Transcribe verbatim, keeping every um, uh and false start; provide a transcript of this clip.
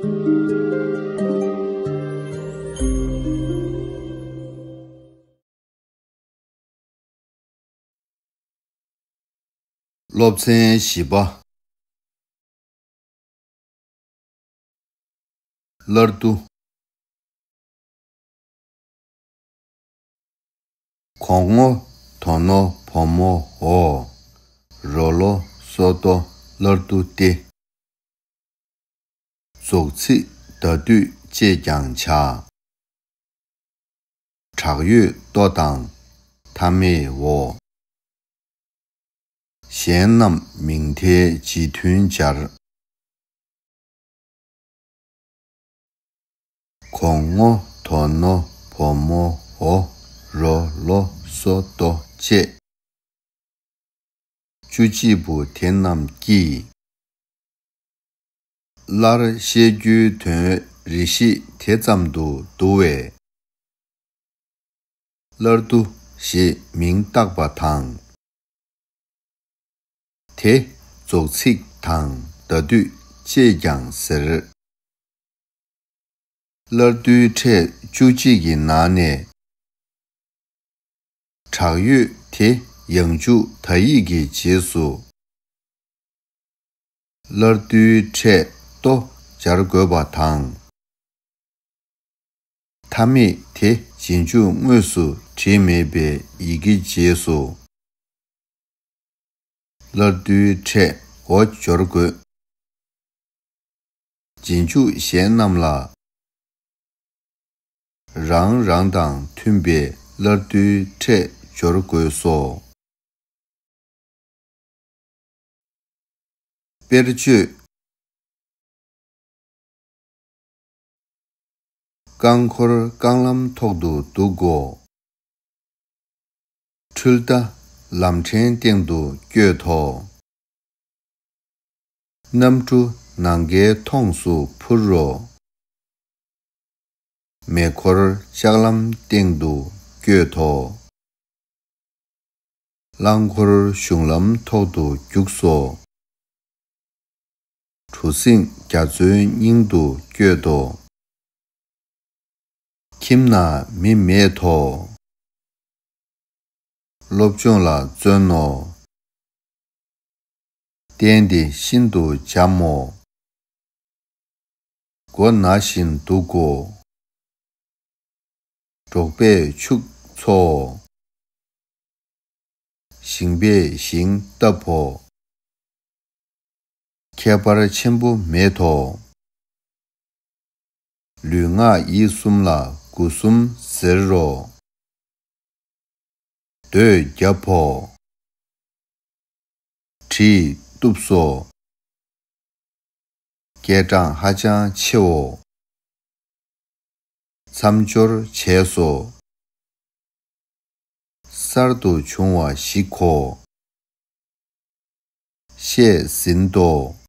སློབ་ཚན་བཞི་པ། སླར་བསྡུ། གོང་ངོ་དོ་ནོ་བོ་མོ་འོ། རོ་ལོ་སོ་ཏོ་སླར་བསྡུ་སྟེ། རྫོགས་ཚིག་ཟླ་སྡུད་ཅེས་ཀྱང་བྱ། དྲག་ཡོད་ལྟོ་དང་མཐའ་མེད་འོ། གཞན་རྣམས་མིང་མཐའི་རྗེས་མཐུན་སྦྱར། གོང་ངོ་དོ་ནོ་བོ་མོ་འོ། རོ་ལོ་སོ་ཏོ་བཅས། བཅུ་གཅིག་པོ་དེ་རྣམས་ཀྱིས། སླར་བཤད་རྒྱུའི་དོན་རེ་ཞིག་དེ་ཙམ་དུ་བསྡུ་བས། སླར་བསྡུ་ཞེས་མིང་བཏགས་པ་དང་། དེ་རྫོགས་ཚིག་དང་ཟླ་སྡུད་ཅེས་ཀྱང་ཟེར། སླར་བསྡུའི་ཕྲད་བཅུ་གཅིག་གི་ནང་ནས། དྲག་ཡོད་དེ་ཡང་འཇུག་ད་ཡིག་གི་རྗེས་སུ། སླར་བསྡུའི་ཕྲད་ལྟོ་སྦྱར་དགོས་པ་དང་། མཐའ་མེད་དེ་རྗེས་འཇུག་དངོས་སུ་བྲིས་མེད་པའི་ཡི་གེ་རྗེས་སུ། སླར་བསྡུའི་ཕྲད་འོ་སྦྱོར་དགོས། རྗེས་འཇུག་གཞན་རྣམས་ལ། རང་རང་དང་མཐུན་པའི་སླར་བསྡུའི་ཕྲད་སྦྱོར་དགོས་སོ། དཔེར་བརྗོད། རྐང་འཁོར་རྐང་ལམ་ཐོག་ཏུ་འདུག་གོ། འཕྲུལ་རྟ་ལམ་ཕྲན་སྟེང་དུ་བསྐྱོད་དོ། གནམ་གྲུ་ནམ་མཁའི་མཐོངས་སུ་འཕུར་རོ། མེ་འཁོར་ལྕགས་ལམ་སྟེང་དུ་བསྐྱོད་དོ། རླངས་འཁོར་གཞུང་ལམ་ཐོག་ཏུ་རྒྱུགས་སོ། གྲུ་གཟིངས་རྒྱ་མཚོའི་སྙིང་དུ་བསྐྱོད་དོ། ཁྱིམ་ན་མི་མེད་དོ། སློབ་སྦྱོང་ལ་བརྩོན་ནོ། རྟེན་འདི་ཤིན་ཏུ་འཇམ་མོ། མགོ་ན་བཞིན་འདུག་གོ། འབྲོག་པས་ཕྱུགས་འཚོའོ། ཞིང་པས་ཞིང་བཏབ་བོ། ཁྱད་པར་ཆེན་པོ་མེད་དོ། ལུས་ངག་ཡིད་གསུམ་ལ་དགུ་གསུམ་ཟེར་རོ། རྡོས་བརྒྱབ་བོ། གྲིས་གཏུབས་སོ། སྐད་གྲགས་ཧ་ཅང་ཆེའོ། མཚམས་སྦྱོར་བྱས་སོ། གསར་དུ་བྱུང་བ་ཞིག་གོ། བཤད་ཟིན་ཏོ།